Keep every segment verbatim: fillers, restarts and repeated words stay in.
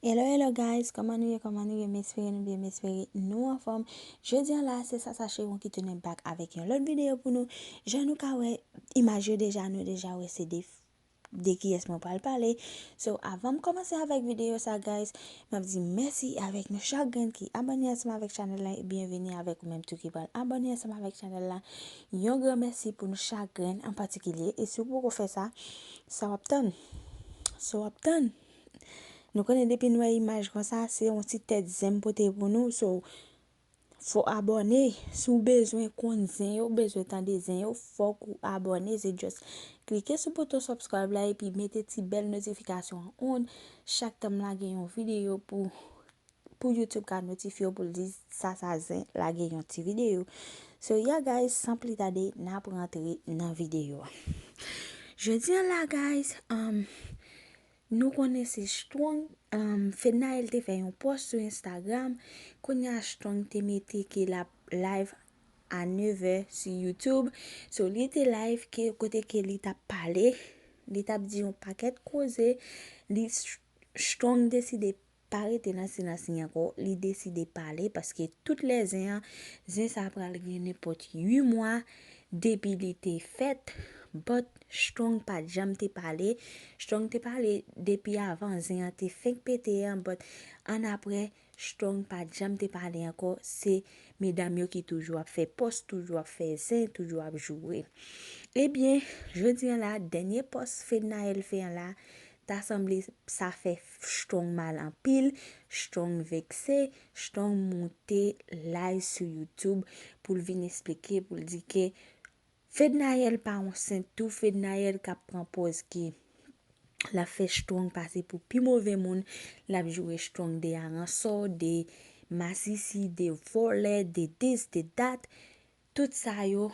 Hello, hello guys, kòman nou ye, kòman nou ye? M espere nou byen, m espere nou anfòm. Jodi a la, se Sasa Chevron ki tounen back avèk yon lòt videyo pou nou. Jan nou ka wè, imaj yo deja, nou deja wè se de, de kiyès mwen pral pale. So, avan m kòmanse avèk videyo sa, guys, m ap di mèsi avèk nou chak grenn ki abòne ansanm avèk chanèl la, e byenveni avèk ou menm tou ki pral abòne ansanm avèk chanèl la. Yon gran mèsi pou nou chak grenn an patikilye, e si w poko fè sa, sa w ap tann? Sa w ap tann? Nou konnen depi n wè imaj konsa, se yon ti tèt zen m pote pou nou. So, fò abòne. Si w bezwen konn zen yo, w bezwen tande zen yo, fòk ou abòne. Se just klike sou bouton subscribe la epi mete ti bèl notifikasyon an on. Chak tan m lage yon videyo pou, pou YouTube ka notifye w pou l di Sasa Zen lage yon ti videyo. So, yeah, guys, san pli tade, n ap rantre nan videyo a. Jodi a la, guys, um, nou konnen se Strong, um, Fednaelle te fè yon post sou Instagram. Kounye a Strong te mete ke l ap live a nevè sou YouTube. So, li te live ke, kote ke li t ap pale, li t ap di yon pakèt koze. Li, Strong deside pa rete nan silans li ankò, li deside pale, paske tout lè zen an, zen sa pral gen nenpòt uit mwa depi li te fèt, but Strong pa t janm te pale. Strong te pale depi avan zen an te fenk pete an, but annapre, Strong pa t janm te pale ankò. Se medam yo ki toujou ap fè post, toujou ap fè zen, toujou ap joure. Ebyen, jodi a la, dènye post Fednaelle fè an la, ta sanble sa fè Strong mal anpil. Strong vekse, Strong moute live sou YouTube pou l vin esplike, pou l di ke Fednaelle pa ansent tou, Fednaelle k ap pran pòz ke l ap fè Strong pase pou pi move moun, l ap joure Strong de aransò, de masisi, de vòlè, de this, de that. Tout sa yo,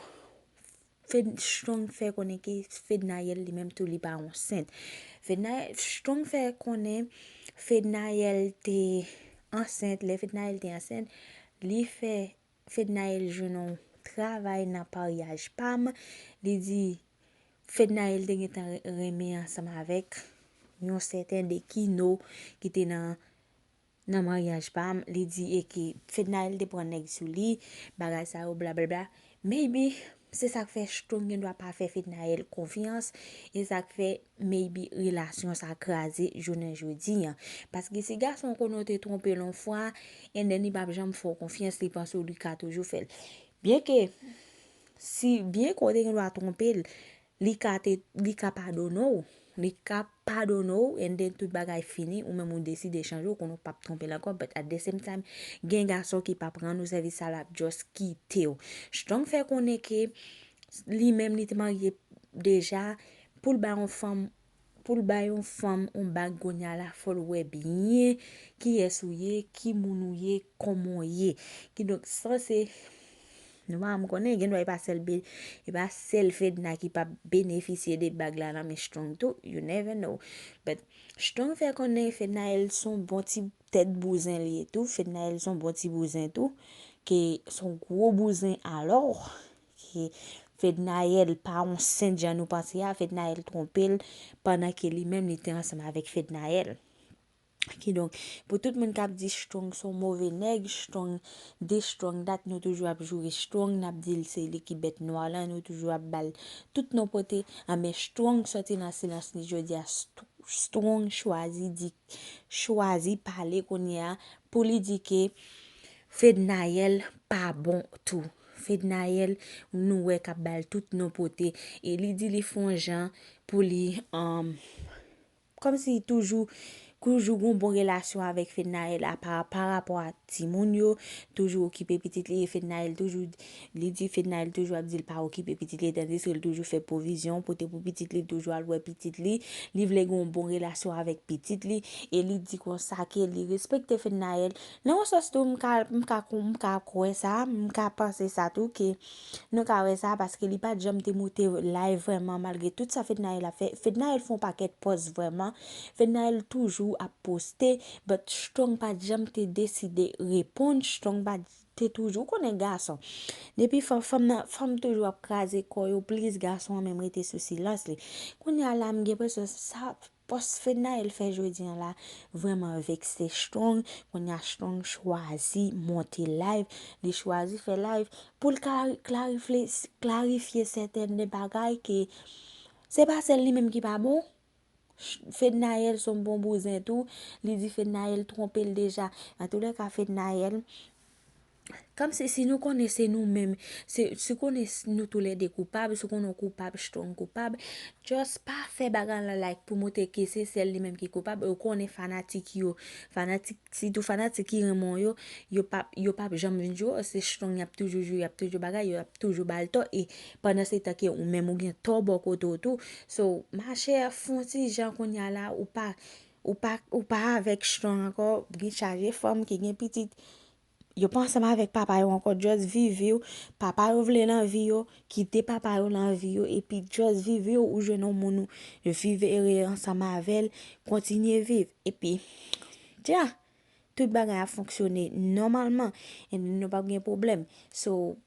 Fed, Strong fè konnen ke Fednaelle li menm tou li pa ansent. Fednaelle, Strong fè konnen Fednaelle te ansent, lè Fednaelle te ansent, li fè Fednaelle jwenn yon travay nan paryaj pa m. Li di Fednaelle te gentan re-, renmen ansanm avèk yon sèten Dekino ki te nan, nan maryaj pa m. Li di e ke Fednaelle te pran nèg sou li, bagay sa yo, blablabla. Maybe, se sa k fè Strong gen dwa pa fè Fednaelle konfyans, e sa k fè maybe relasyon sa kraze jounen jodi an. Paske si gason konnen w te twonpe l yon fwa, and then li p ap janm fè w konfyans, li panse w li ka toujou fè l. Byen ke, si, byen ke w te gen dwa twonpe l, li ka te, li ka padone w, li ka padone w, and then tout bagay fini, ou menm ou deside chanje, ou konnen w p ap twonpe l ankò, but at the same time, gen gason ki p ap rann ou sèvis sa, l ap just kite w. Strong fè konnen ke li menm li te marye deja, pou l bay yon fanm, pou l bay yon fanm yon bag kounye a la, fò l wè byen kiyès ou ye, ki moun ou ye, kòman w ye. Kidonk, sa se, nou pa janm konnen, gen dwa e pa sèl be-, e pa sèl Fedna ki p ap benefisye de bag la nan men Strong tou, you never know. But Strong fè konnen Fednaelle se yon bon ti tèt bouzen li ye tou, Fednaelle se yon bon ti bouzen tou, ke se yon gwo bouzen alò, ke Fednaelle pa ansent jan nou panse a, Fednaelle twonpe l, pandan ke li menm li te ansanm avèk Fednaelle. Kidonk, pou tout moun k ap di Strong se yon move nèg, Strong this, Strong that, nou toujou ap joure Strong, n ap di l se li ki bèt nwa lan, nou toujou ap ba l tout non pote, anben Strong sòti nan silans li jodi a, St-, Strong chwazi di, chwazi pale kounye a pou li di ke Fednaelle pa bon tou. Fednaelle, nou wè k ap ba l tout non pote. E li di li fè yon jan pou li, um, kòmsi toujou, toujou gon bon relasyon avèk Fednaelle apa, pa rapò a timoun yo, toujou okipe pitit li, e Fednaelle toujou, li di Fednaelle toujou ap di l pa okipe pitit li, tandiske l toujou fè pwovizyon, pote pou pitit li, toujou al wè pitit li, li vle gen yon bon relasyon avèk pitit li, e li di konsa ke li respekte Fednaelle. Nan yon sans tou, m ka, m ka, m ka kwè sa, m ka panse sa tou, ke nou ka wè sa, paske li pa t janm te moute live vrèman, malgre tout sa Fednaelle ap fè. Fednaelle fè yon pakèt pòz vrèman, Fednaelle toujou ap poste, but Strong pa t janm te deside reponn, Strong pa te toujou konnen gason. Depi fanm, fanm nan, fanm toujou ap kraze kò yo, plis gason an menm rete sou silans li. Kounye a la, m gen enpresyon sa, pòs Fednaelle fè jodi an la vrèman vekse Strong. Kounye a Strong chwazi monte live, li chwazi fè live pou l klari- klarifye, klarifye sètèn de bagay ke se pa sèl li menm ki pa bon. Fednaelle se yon bon bouzen tou. Li di Fednaelle twonpe l deja. Antoulèka, Fednaelle, kòmsi si nou konnen se nou menm, se, si konnen s- nou toulède koupab, si w konnen w koupab, Strong koupab, just pa fè bagay lan like pou montre ke se sèl li menm ki koupab. E w konnen fanatik yo, fanatik, sitou fanatik ki renmen w yo, yo p ap, yo p ap janm vin jwe w, se Strong y ap toujou jwe, y ap toujou bagay, yo ap toujou ba l tò, e pandan se tan ke ou menm ou gen tò bò kote w tou. So, machè, fè yon ti jan kounye a la, ou pa, ou pa, ou pa avèk Strong ankò, gen chaje fanm ki gen pitit, yo pa ansanm avèk papa yo ankò, just viv vi w, papa yo vle nan vi yo, kite papa yo nan vi yo, epi just viv vi w, ou jwenn yon moun ou viv ere ansanm avè l, kontinye viv, epi, dja, tout bagay ap fonksyone nòmalman, e nou p ap gen pwoblèm. So,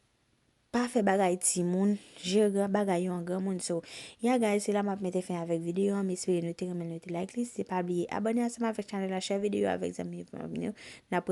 pa fè bagay timoun, jere bagay yo an granmoun. So, yeah guys, se la m ap mete fen avèk videyo an, m espere nou te renmen l, nou te like li. Se pa bliye abòne ansanm avèk chanèl la, share videyo avèk zanmi yo, n ap